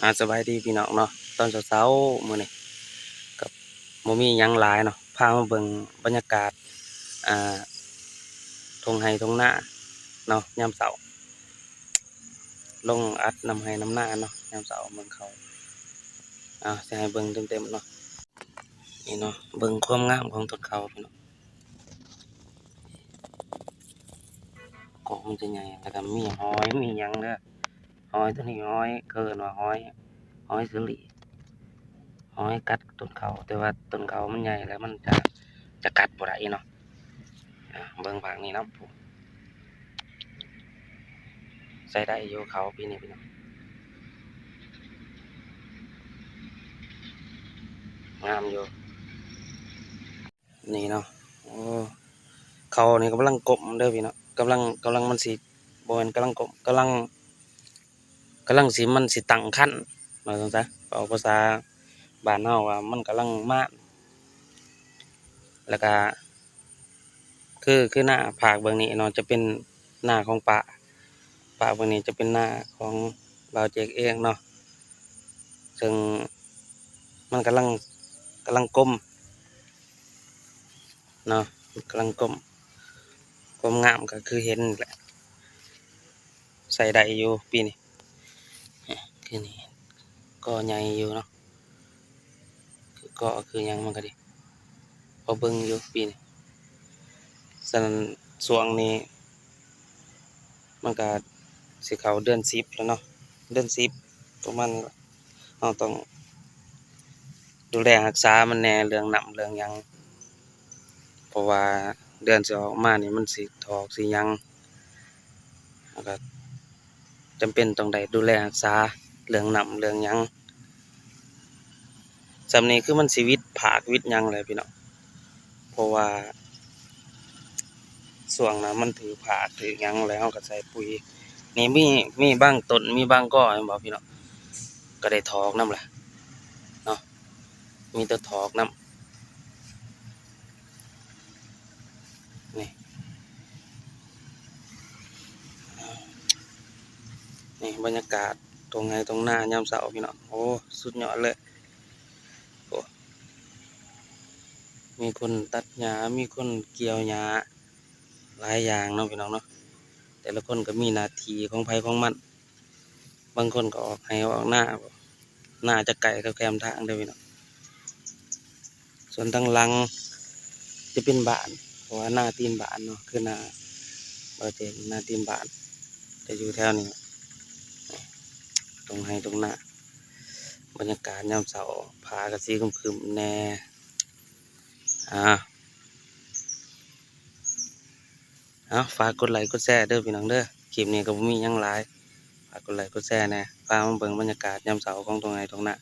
ອາ ສະບາຍດີພີ່ນ້ອງເນາະ ຕອນເຊົ້າໆ ມື້ນີ້ກໍບໍ່ມີຫຍັງຫຼາຍເນາະ ພາມາເບິ່ງບັນຍາກາດ ອ່າ ທົ່ງໄຮ່ທົ່ງນາເນາະ ຍາມເຊົ້າ ລົງອັດນຳໄຮ່ນຳນາເນາະ ຍາມເຊົ້າເບິ່ງເຂົາ ອາ ຊິໃຫ້ເບິ່ງເຕັມໆ ເນາະ ນີ້ເນາະ ເບິ່ງຄວາມງາມຂອງຕົ້ນເຂົາພີ່ນ້ອງ. ກໍມັນຈະໃຫຍ່ ແລ້ວກໍມີຫອຍ ມີຫຍັງເດີ ຫອຍຕົວນີ້ ຫອຍ ເຂົາເອີ້ນວ່າຫອຍ ຫອຍສາລີ ຫອຍກັດຕົ້ນເຂົາ ແຕ່ວ່າຕົ້ນເຂົາມັນໃຫຍ່ແລ້ວ ມັນຈະ ຈະກັດບໍ່ໄດ້ເນາະ. ອາ ເບິ່ງພາກນີ້ນຳ ໃຊ້ໄດ້ຢູ່ເຂົາປີນີ້ພີ່ນ້ອງ ງາມຢູ່. ນີ້ເນາະ ໂອ້ ເຂົານີ້ກຳລັງກົ້ມເດີພີ່ນ້ອງ ກຳລັງ ກຳລັງມັນຊິ ບໍ່ແມ່ນກຳລັງກົ້ມ ກຳລັງ ກຳລັງຊິ ມັນຊິຕັ້ງຄັນ ວ່າຊັ້ນຊະ ເວົ້າພາສາບ້ານເຮົາວ່າມັນກຳລັງມານ ແລ້ວກະ ຄື ຄືໜ້າພາກເບື້ອງນີ້ເນາະ ຈະເປັນໜ້າຂອງປ້າ ພາກເບື້ອງນີ້ຈະເປັນໜ້າຂອງບ່າວເຈກເອງເນາະ ເຊິ່ງມັນກຳລັງ ກຳລັງກົ້ມເນາະ ກຳລັງກົ້ມ ຄວາມງາມກໍຄືເຫັນນີ້ແຫຼະ ໃຊ້ໄດ້ຢູ່ປີນີ້ ຄືນີ້ກໍໃຫຍ່ຢູ່ເນາະ ຄືກໍຄືຫຍັງມັນກໍດີ ພໍເບິ່ງຢູ່ປີນີ້. ສະນັ້ນຊ່ວງນີ້ມັນກະຊິເຂົ້າເດືອນສິບແລ້ວເນາະ ເດືອນສິບປະມານນີ້ລະ ເຮົາຕ້ອງດູແລຮັກສາມັນແດ່ ເລື່ອງນ້ຳເລື່ອງຫຍັງ ເພາະວ່າເດືອນຊິອອກມານີ້ມັນຊິຖອກຊິຫຍັງ ເຮົາກໍຈຳເປັນຕ້ອງໄດ້ດູແລຮັກສາເລື່ອງນ້ຳເລື່ອງຫຍັງ. ສ່ຳນີ້ຄືມັນຊິຫວິດຜາກຫວິດຫຍັງແຫຼະພີ່ນ້ອງ ເພາະວ່າຊ່ວງນັ້ນມັນຖືກຜາກຖືກຫຍັງ ແລ້ວເຮົາກໍໃສ່ປຸຍ ນີ້ມີ ມີບາງຕົ້ນ ມີບາງກໍ ເຫັນບໍ່ພີ່ນ້ອງ ກໍໄດ້ຖອກນຳແຫຼະເນາະ ມີແຕ່ຖອກນຳ. ນີ້ ນີ້ບັນຍາກາດທົ່ງໄຮ່ທົ່ງນາຍາມເຊົ້າພີ່ນ້ອງ ໂອ້ ສຸດຍອດເລີຍ ໂອ້ ມີຄົນຕັດຫຍ້າ ມີຄົນກ່ຽວຫຍ້າ ຫຼາຍຢ່າງເນາະພີ່ນ້ອງເນາະ ແຕ່ລະຄົນກໍມີໜ້າທີ່ຂອງໃຜຂອງມັນ. ບາງຄົນກໍອອກໄຮ່ອອກນາ ນາຈະໃກ້ກັບແຄມທາງເດີພີ່ນ້ອງ ສ່ວນທາງຫຼັງຈະເປັນບ້ານ ເພາະວ່ານາຕີນບ້ານເນາະ ຄືນາ ບໍ່ເຕັນນາຕີນບ້ານ ຈະຢູ່ແຖວນີ້ ທົ່ງໄຮ່ທົ່ງນາ ບັນຍາກາດຍາມເຊົ້າ ຟ້າກໍສີຄຶ້ມໆແດ່ ອາ. ເອົາ ຝາກກົດໄລກົດແຊເດີພີ່ນ້ອງເດີ ຄລິບນີ້ກໍບໍ່ມີຫຍັງຫຼາຍ ຝາກກົດໄລກົດແຊແດ່ ພາມາເບິ່ງບັນຍາກາດຍາມເຊົ້າຂອງທົ່ງໄຮ່ທົ່ງນາ